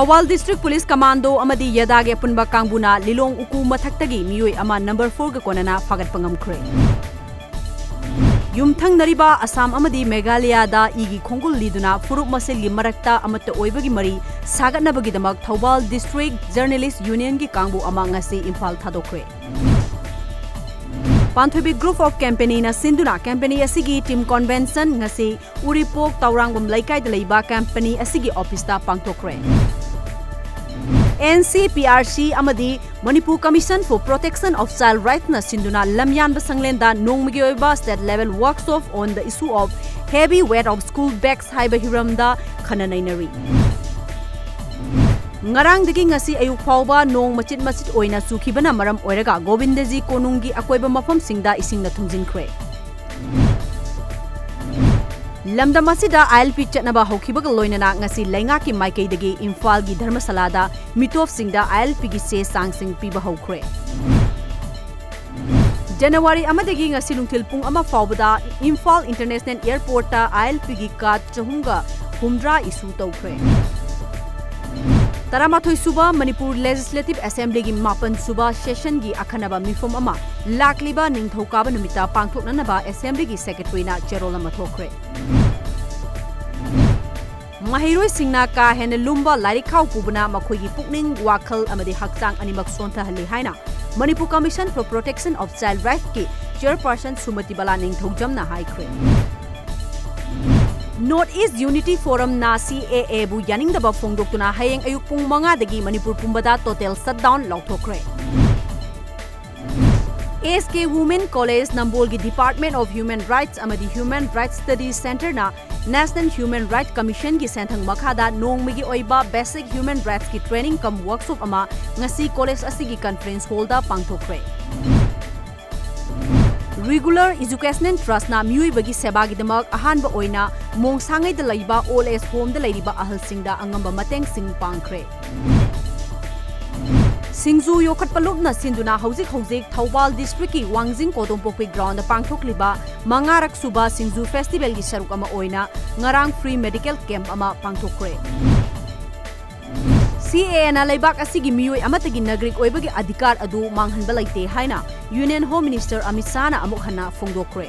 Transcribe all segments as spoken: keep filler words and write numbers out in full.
Thoubal District Police Commando ꯑꯃꯗꯤ ꯌꯥꯗꯥꯒꯤ ꯑꯄꯨꯟꯕ ꯀꯥꯡꯕꯨꯅ ꯂꯤꯂꯣꯡ ꯎꯀꯨ ꯃꯊꯛꯇꯒꯤ ꯃꯤꯑꯣꯏ ꯑꯃ number four ꯒ ꯀꯣꯟꯅꯅ ꯐꯥꯒꯠꯄ ꯉꯝꯈ꯭ꯔꯦ꯫ ꯌꯨꯝꯊꯪꯅꯔꯤꯕ ꯑꯁꯥꯝ ꯑꯃꯗꯤ ꯃꯦꯘꯥꯂꯌꯥꯗ ꯏꯒꯤ ꯈꯣꯡꯒꯨꯜ ꯂꯤꯗꯨꯅ ꯐꯨꯔꯨꯞ ꯃꯁꯦꯜꯒꯤ ꯃꯔꯛꯇ ꯑꯃꯠꯇ ꯑꯣꯏꯕꯒꯤ ꯃꯔꯤ ꯁꯥꯒꯠꯅꯕꯒꯤꯗꯃꯛ ꯊꯧꯕꯥꯜ District Journalist Union ꯒꯤ ꯀꯥꯡꯕꯨ ꯑꯃ ꯉꯁꯤ ꯏꯝꯐꯥꯜ ꯊꯥꯗꯣꯛꯈ꯭ꯔꯦ꯫ ꯄꯥꯟꯊꯣꯏꯕꯤ Group of Company ꯅ ꯁꯤꯟꯗꯨꯅ company ꯑꯁꯤꯒꯤ team convention ꯉꯁꯤ ꯎꯔꯤꯄꯣꯛ ꯇꯧꯔꯥꯡꯕꯝ ꯂꯩꯀꯥꯏꯗ ꯂꯩꯕ company ꯑꯁꯤꯒꯤ office ꯇ ꯄꯥꯡꯊꯣꯛꯈ꯭ꯔꯦ꯫ N C P R C ꯑꯃꯗꯤ Manipur Commission for Protection of Child Rights ꯅ ꯁꯤꯟꯗꯨꯅ ꯂꯝꯌꯥꯟꯕ ꯁꯪꯂꯦꯟꯗ ꯅꯣꯡꯃꯒꯤ ꯑꯣꯏꯕ state level workshop on the issue of heavy weight of school bags ꯍꯥꯏꯕ ꯍꯤꯔꯝꯗ ꯈꯟꯅ ꯅꯩꯅꯔꯤ꯫ ꯉꯔꯥꯡꯗꯒꯤ ꯉꯁꯤ ꯑꯌꯨꯛ ꯐꯥꯎꯕ ꯅꯣꯡ ꯃꯆꯤꯠ ꯃꯆꯤꯠ ꯑꯣꯏꯅ ꯆꯨꯈꯤꯕꯅ ꯃꯔꯝ ꯑꯣꯏꯔꯒ ꯒꯣꯕꯤꯟꯗꯖꯤ ꯀꯣꯅꯨꯡꯒꯤ ꯑꯀꯣꯏꯕ ꯃꯐꯝꯁꯤꯡꯗ ꯏꯁꯤꯡꯅ ꯊꯨꯝꯖꯤꯟꯈ꯭ꯔꯦ꯫ ꯂꯝꯗꯝ ꯑꯁꯤꯗ I L P ꯆꯠꯅꯕ ꯍꯧꯈꯤꯕꯒ ꯂꯣꯏꯅꯅ ꯉꯁꯤ ꯂꯩꯉꯥꯛꯀꯤ ꯃꯥꯏꯀꯩꯗꯒꯤ ꯏꯝꯐꯥꯜꯒꯤ ꯙꯔꯃꯁꯥꯂꯥꯗ ꯃꯤꯇꯣꯞꯁꯤꯡꯗ I L P ꯒꯤ ꯆꯦ ꯆꯥꯡꯁꯤꯡ ꯄꯤꯕ ꯍꯧꯈ꯭ꯔꯦ꯫ ꯖꯅꯋꯥꯔꯤ ꯑꯃꯗꯒꯤ ꯉꯁꯤ ꯅꯨꯡꯊꯤꯜ ꯄꯨꯡ ꯑꯃ ꯐꯥꯎꯕꯗ ꯏꯝꯐꯥꯜ International Airport ꯇ I L P ꯒꯤ card ꯆꯍꯨꯝꯒ ꯍꯨꯝꯗ꯭ꯔꯥ issue ꯇꯧꯈ꯭ꯔꯦ꯫ ꯇꯔꯥꯃꯥꯊꯣꯏ ꯁꯨꯕ ꯃꯅꯤꯄꯨꯔ Legislative Assembly ꯒꯤ ꯃꯥꯄꯟ ꯁꯨꯕ session ꯒꯤ ꯑꯈꯟꯅꯕ ꯃꯤꯐꯝ ꯑꯃ ꯂꯥꯛꯂꯤꯕ ꯅꯤꯡꯊꯧꯀꯥꯕ ꯅꯨꯃꯤꯠꯇ ꯄꯥꯡꯊꯣꯛꯅꯅꯕ Assembly ꯒꯤ Secretary ꯅ ꯆꯦꯔꯣꯜ ꯑꯃ ꯊꯣꯛꯈ꯭ꯔꯦ꯫ ꯃꯍꯩꯔꯣꯏꯁꯤꯡꯅ ꯀꯥ ꯍꯦꯟꯅ ꯂꯨꯝꯕ ꯂꯥꯏꯔꯤꯛ ꯈꯥꯎ ꯄꯨꯕꯅ ꯃꯈꯣꯏꯒꯤ ꯄꯨꯛꯅꯤꯡ, ꯋꯥꯈꯜ ꯑꯃꯗꯤ ꯍꯛꯆꯥꯡ ꯑꯅꯤꯃꯛ ꯁꯣꯟꯊꯍꯜꯂꯤ ꯍꯥꯏꯅ Manipur Commission for Protection of Child Rights ꯀꯤ Chairperson ꯁꯨꯃꯇꯤꯕꯥꯂꯥ ꯅꯤꯡꯊꯧꯖꯝꯅ ꯍꯥꯏꯈ꯭ꯔꯦ꯫ North East Unity Forum ꯅ C A A ꯕꯨ ꯌꯥꯅꯤꯡꯗꯕ ꯐꯣꯡꯗꯣꯛꯇꯨꯅ ꯍꯌꯦꯡ ꯑꯌꯨꯛ ꯄꯨꯡ ꯃꯉꯥꯗꯒꯤ ꯃꯅꯤꯄꯨꯔ ꯄꯨꯝꯕꯗ total shutdown ꯂꯥꯎꯊꯣꯛꯈ꯭ꯔꯦ꯫ S K Women College ꯅꯝꯕꯣꯜꯒꯤ Department of Human Rights ꯑꯃꯗꯤ Human Rights Studies Centre ꯅ National Human Rights Commission ꯒꯤ ꯁꯦꯟꯊꯪ ꯃꯈꯥꯗ ꯅꯣꯡꯃꯒꯤ ꯑꯣꯏꯕ basic human rights ꯀꯤ training cum workshop ꯑꯃ ꯉꯁꯤ college ꯑꯁꯤꯒꯤ conference hall ꯗ ꯄꯥꯡꯊꯣꯛꯈ꯭ꯔꯦ꯫ Regular Educational Trust ꯅ ꯃꯤꯑꯣꯏꯕꯒꯤ ꯁꯦꯕꯥꯒꯤꯗꯃꯛ ꯑꯍꯥꯟꯕ ꯑꯣꯏꯅ ꯃꯣꯡꯁꯥꯡꯉꯩꯗ ꯂꯩꯕ old age home ꯗ ꯂꯩꯔꯤꯕ ꯑꯍꯜꯁꯤꯡꯗ ꯑꯉꯝꯕ ꯃꯇꯦꯡꯁꯤꯡ ꯄꯥꯡꯈ꯭ꯔꯦ꯫ ꯁꯤꯡꯖꯨ ꯌꯣꯛꯈꯠꯄ ꯂꯨꯞꯅ ꯁꯤꯟꯗꯨꯅ ꯍꯧꯖꯤꯛ ꯍꯧꯖꯤꯛ ꯊꯧꯕꯥꯜ district ꯀꯤ ꯋꯥꯡꯖꯤꯡ ꯀꯣꯗꯣꯝꯄꯣꯛꯄꯤ ground ꯗ ꯄꯥꯡꯊꯣꯛꯂꯤꯕ ꯃꯉꯥꯔꯛ ꯁꯨꯕ ꯁꯤꯡꯖꯨ festival ꯒꯤ ꯁꯔꯨꯛ ꯑꯃ ꯑꯣꯏꯅ ꯉꯔꯥꯡ free medical camp ꯑꯃ ꯄꯥꯡꯊꯣꯛꯈ꯭ꯔꯦ꯫ ꯁꯤ ꯑꯦ ꯑꯦꯅ ꯂꯩꯕꯥꯛ ꯑꯁꯤꯒꯤ ꯃꯤꯑꯣꯏ ꯑꯃꯠꯇꯒꯤ ꯅꯥꯒꯔꯤꯛ ꯑꯣꯏꯕꯒꯤ ꯑꯙꯤꯀꯥꯔ ꯑꯗꯨ ꯃꯥꯡꯍꯟꯕ ꯂꯩꯇꯦ ꯍꯥꯏꯅ Union Home Minister ꯑꯃꯤꯠ ꯁꯥꯍꯅ ꯑꯃꯨꯛ ꯍꯟꯅ ꯐꯣꯡꯗꯣꯛꯈ꯭ꯔꯦ꯫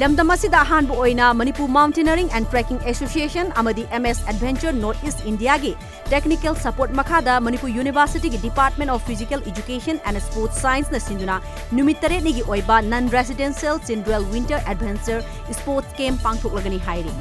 ꯂꯝꯗꯝ ꯑꯁꯤꯗ ꯑꯍꯥꯟꯕ ꯑꯣꯏꯅ Manipur Mountaineering and Trekking Association ꯑꯃꯗꯤ M S Adventure North East Indiaꯒꯤ technical support ꯃꯈꯥꯗ Manipur Universityꯒꯤ Department of Physical Education and Sports Scienceꯅ ꯁꯤꯟꯗꯨꯅ ꯅꯨꯃꯤꯠ ꯇꯔꯦꯠꯅꯤꯒꯤ ꯑꯣꯏꯕ non residential Chindwell Winter Adventure Sports Camp ꯄꯥꯡꯊꯣꯛꯂꯒꯅꯤ ꯍꯥꯏꯔꯤ꯫